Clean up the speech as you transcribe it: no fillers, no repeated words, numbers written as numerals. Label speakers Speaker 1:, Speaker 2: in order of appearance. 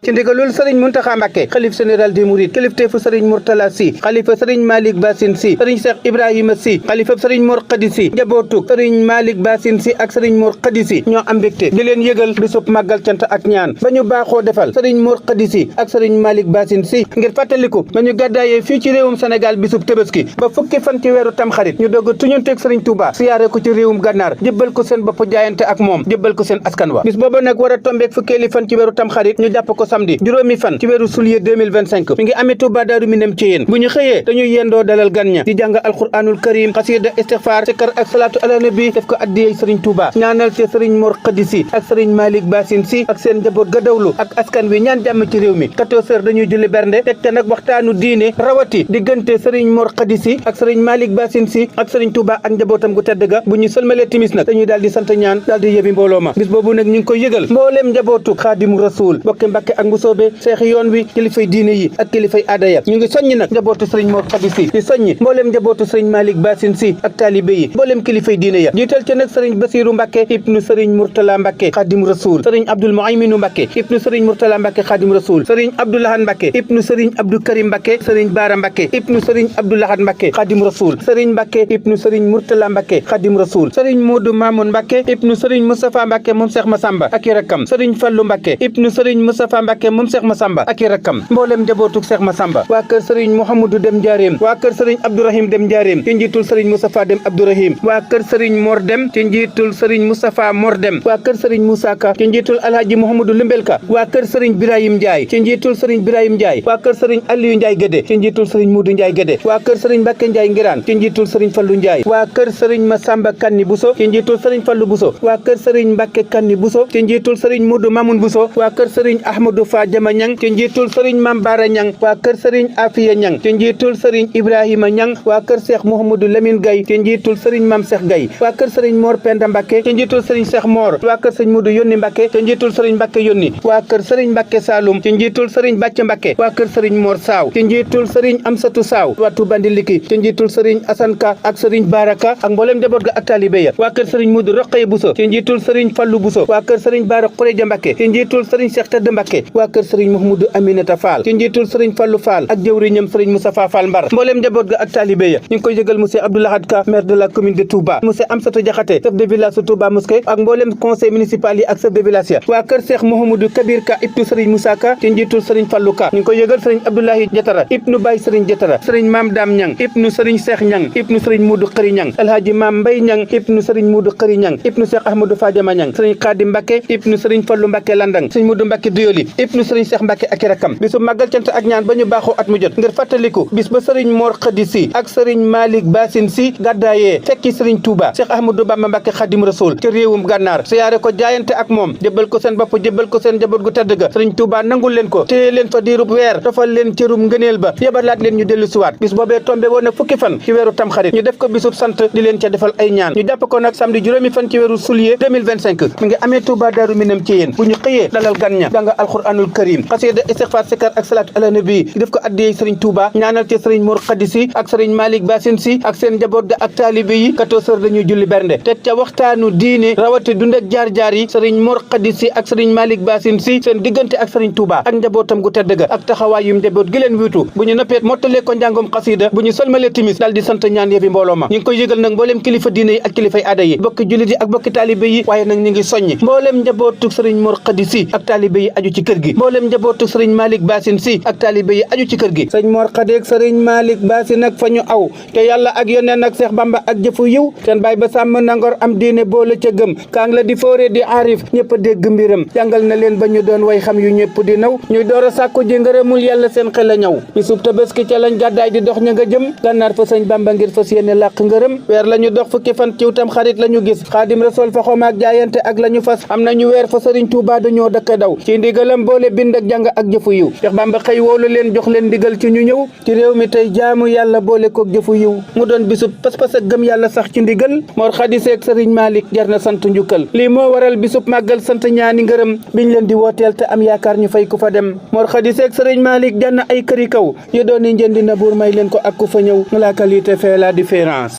Speaker 1: ci ndigalul sëriñ Muntaxa Mbàkke xalif général des mourides kilifteefu sëriñ Mourtala Si xalifa sëriñ Malick Bassine Si sëriñ Cheikh Ibrahima Si xalifa sëriñ Mor Khady Si njabootug sëriñ Malick Bassine Si ak sëriñ Mor Khady Si ñoo am mbégte di leen yëgal bisub màggal cant ak ñaan ba ñu baaxoo defal sëriñ Mor Khady Si ak sëriñ Malick Bassine Si ngir fàttaliku ba ñu gàddaayee fii ci réewum Sénégal bisub Tabaski ba fukki fan ci weeru Tamxarit ñu doog a tuñanteeg sëriñ Touba siyaare ko ci réewum Gànnaar jébbal ko seen bopp jaayante ak moom jébbal ko seen askan wa bis booba nag war a tombeeg fukkeeli fan ci weeru Tamxarit ñu jàpp ko samedi juróomi fan ci weeru Juillet 2025 mi ngi amee Touba Daaru Minam ci yéen bu ñu xëyee dañuy yendoo dalal gan ña di jàng alquranul karim xasida istixfaar sikar ak salaatu ala nabi def ko addiyey sëriñ Touba ñaanal ci sëriñ Mor Khady Si ak sëriñ Malick Bassine Si ak seen njaboot ga dawlu ak askan wi ñaan jàmm ci réew mi 14 heures dañuy julli bernde teg te nag waxtaanu diine rawati diggante sëriñ Mor Khady Si ak sëriñ Malick Bassine Si ak sëriñ Touba ak njabootam gu tedd ga bu ñu sëlmalee timis nag dañuy daal di sant ñaan daal di yebi mbooloo ma bis boobu nag ñu ngi koy yëgal mbooleem njabootu Xaadimu Rasuul bokki Mbàkke ak Mbusoobe seexi yoon wi kilifay diine yi ak kilifay aada ya ñu ngi soññi nag njabootu sëriñ Mor Khady Si di soññi mbooleem njabootu sëriñ Malick Bassine Si ak taalibe yi mbooleem kilifay diine ya jiital ca nag sëriñ Basiiru Mbàkke ibnu sëriñ Mourtala Mbàkke Xaadimu Rasuul sëriñ Abdul Muhayminu Mbàkke ibnu sëriñ Mourtala Mbàkke Xaadimu Rasuul sëriñ Abdou Lahad Mbàkke ibnu sëriñ Abdou Karim Mbàkke sëriñ Baara Mbàkke ibnu sëriñ Abdou Lahad Mbàkke Xaadimu Rasuul sëriñ Mbàkke ibnu sëriñ Mourtala Mbàkke Xaadimu Rasuul sëriñ Moodu Mamoun Mbàkke ibnu sëriñ Moustapha Mbàkke moom Cheikh Massamba ak i rakkam sëriñ Fallu Mbàkke ibnu sëriñ Moustapha Mbàkke moom Cheikh Massamba ak i rakkam mboolem njabootug Cheikh Massamba waa kër sëriñ Mouhamadou Dem Njaareem waa kër sëriñ Abdourahim Dem Njaareem ci njiitul sëriñ Moustapha Dem Abdourahim waa kër sëriñ Mor Dem ci njiitul sëriñ Moustapha Mor Dem waa kër sëriñ Moussa Ka ci njiitul Alhaji Mouhamadou Limbel Ka waa kër sëriñ Birahim Ndiaye ci njiitul sëriñ Birahim Ndiaye waa kër sëriñ Aliou Ndiaye Gédé ci njiitul sëriñ Moudou Ndiaye Gédé waa kër sëriñ Mbàkke Ndiaye Ngiraan ci njiitul sëriñ Fallu Ndiaye waa kër sëriñ Massamba Kanni Bousso ci njiitul sëriñ Fallu Bousso waa kër sëriñ Mbàkke Kanni Bousso ci njiitul sëriñ Moudou Mamoun Bousso waa kër sëriñ Ahmadou Fa Jama Ñang ci njiitul sëriñ Mambara Ñang waa kër sëriñ Afiya Ñang ci njiitul sëriñ Ibrahima Ñang waa kër Cheikh Mouhamadou Lamine Gaye ci njiitul sëriñ Mam Cheikh Gaye waa kër sëriñ Mor Penda Mbàkke ci njiitul sëriñ Cheikh Mor waa kër sëriñ Moudou Yónni Mbàkke ci njiitul sëriñ Mbàkke Yónni waa kër sëriñ Mbàkke Saloum ci njiitul sëriñ Bàcc Mbàkke waa kër sëriñ Mor Saaw ci njiitul sëriñ Amsatu Saaw waa Touba Ndiliki ci njiitul sëriñ Asan Ka ak sëriñ Baraka ak mboolem njaboot ga ak taalibe ya waa kër sëriñ Moudou Roqaya Bousso ci njiitul sëriñ Fallu Bousso waa kër sëriñ Bara Xureja Mbàkke ci njiitul sëriñ Cheikh Tedd Mbàkke waa kër sëriñ Mouhamadou Aminata Fall ci njiitul sëriñ Fallu Fall ak jëwriñam sëriñ Moustapha Fall Mbar mboolem njaboot ga ak taalibe ya ñu ngi koy yëgal monsieur Abdou Lahad Ka maire de la commune de Touba monsieur Amsatou Diakhaté chef de village su Touba Mosquée ak mboolem conseil municipal yi ak chef de village ya waa kër Cheikh Mouhamadou Kabir Ka ibnu sëriñ Moussa Ka ci njiitul sëriñ Fallu Ka ñu ngi koy yëgal sëriñ Abdoulahi Jatara ibnu Baye sëriñ Jatara sëriñ Maam Dam Ñang ibnu sëriñ Cheikh Ñang ibnu sëriñ Moudou Xëri Ñang alhaji Maam Mbay Ñang ibnu sëriñ Moudou Xëri Ñang ibnu Cheikh Ahmadou Fadiama Ñang sëriñ Xaadim Mbàkke ibnu sëriñ Fallu Mbàkke Landang sëriñ Moudou Mbàkke Duyoli ibnu sëriñ Cheikh Mbàkke ak i rakkam bisu màggal cant ak ñaan ba ñu baaxoo at mu jot ngir fàttaliku bis ba sëriñ Mor Khady Si ak sëriñ Malick Bassine Si gàddaayee fekki sëriñ Touba Cheikh Ahmadou Bamba Mbàkke Xadim Rasul ci réewum Gànnaar siyaare ko jaayante ak moom jébbal ko seen bopp jébbal ko seen njaboot gu tedd ga sëriñ Touba nangul leen ko téye leen fa diirub weer tofal leen cërum ngëneel ba yebalaat leen ñu dellu siwaat bis boobee tombé woon nag fukki fan ci weeru Tamxarit ñu def ko bisub sant di leen ca defal ay ñaan ñu jàpp ko nag samedi juróomi fan ci weeru Juillet 2025 mi ngi amee Touba Daaru Minam ci yéen bu ñu xëyee dalal gan ña jàng alquranul karim xasida istixfaar sikar ak salaatu ala nabi def ko addiyey sëriñ Touba ñaanal ci sëriñ Mor Khady Si ak sëriñ Malick Bassine Si ak seen njaboot ga ak taalibe yi 14 heures dañuy julli bernde teg ca waxtaanu diine rawati dund ak jaar-jaar yi sëriñ Mor Khady Si ak sëriñ Malick Bassine Si seen diggante ak sëriñ Touba ak njabootam gu tedd ga ak taxawaayum njaboot gi leen wiitu bu ñu nëppeet mottalee ko njàngom xasida bu ñu sëlmalee timis daal di sant ñaan yebi mbooloo ma ñu ngi koy yëgal nag mbooleem kilifa diine yi ak kilifay aada yi bokki jullit yi ak bokki taalibe yi waaye nag ñu ngi soññi mbooleem njabootu sëriñ Mor Khady Si ak taalibe yi aju ci kër gi mbooleem njabootu sëriñ Malick Bassine Si ak taalibe yi aju ci kër gi sëriñ Mor Khady ak sëriñ Malick Bassine nag fa ñu aw te yàlla ak yoneen ak Seex Bamba ak jëfu yiw seen baay ba sàmm nangor am diine boole ca gëm kaang la di foore di aarif ñëpp a dégg mbiram jàngal na leen ba ñu doon way xam yu ñëpp di naw ñuy door a sàkku ji ngërëmul yàlla seen xel a ñëw bisub Tabaski ca lañ gàddaay di dox ña nga jëm Gànnaar fa sëñ Bamba ngir fas yéene làq ngërëm weer la ñu dox fukki fan ciw tam xarit la ñu gis Xaadim Rasul fa xom ak jaayante ak la ñu fas am nañu weer fa sëriñ Touba dañoo dëkk daw ci ndigalam boole bind ak jàng ak jëfu yiw Seex Bamba xëy woolu leen jox leen ndigal ci ñu ñëw ci réew mi tey jaamu yàlla boole koog jëfu yiw mu doon bisub pas-pas ak gëm yàlla sax ci ndigal Mor Khady Si ak sëriñ Malick jar na sant njukkal lii moo waral bisub màggal sant ñaani ngërëm biñ leen di wooteel te am yaakaar ñu fay ku fa dem Mor Khady Si ak sëriñ Malick jar na ay këri kaw yu doon njëndi na buur may leen ko ak ku fa ñëw la qualité fait la différence